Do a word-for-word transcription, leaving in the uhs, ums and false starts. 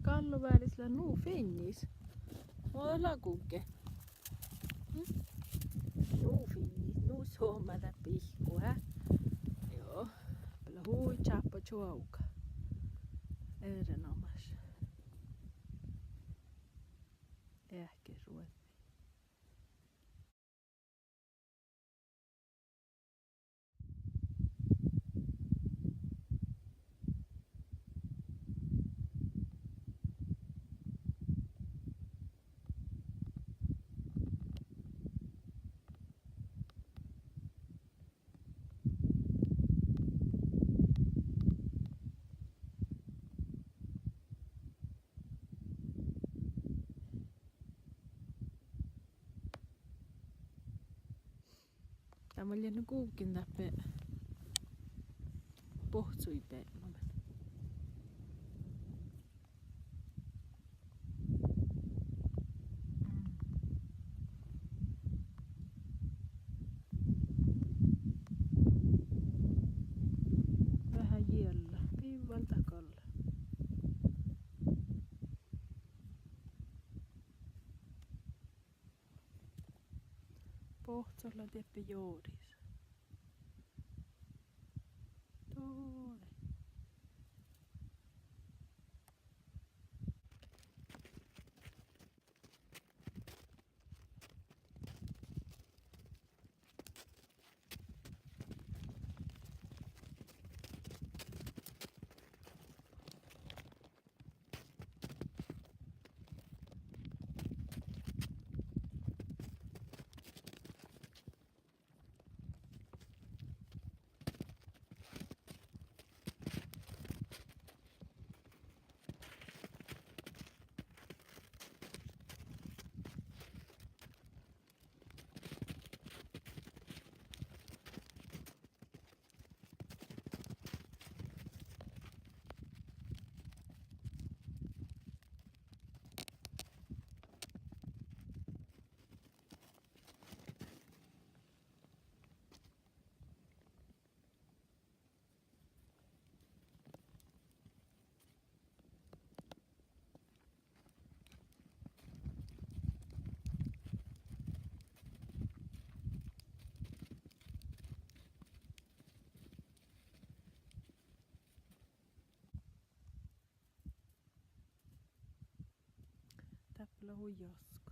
Gallo váris lea nu fiinnis. Mo dat lea guhkki. Hm? Nu fiinnis, nu somá dat pihkku, hä? Juo. Lea hui čáppa čuovga. Erenoamáš. Eahkeruođi. Dat maid lea nu guhkkin dáppe bohccuid beaivvi. Veahá jiella, bivaldit gal. Bohccot lea dieppe joris. Dole. Dáppe lea hui jaska.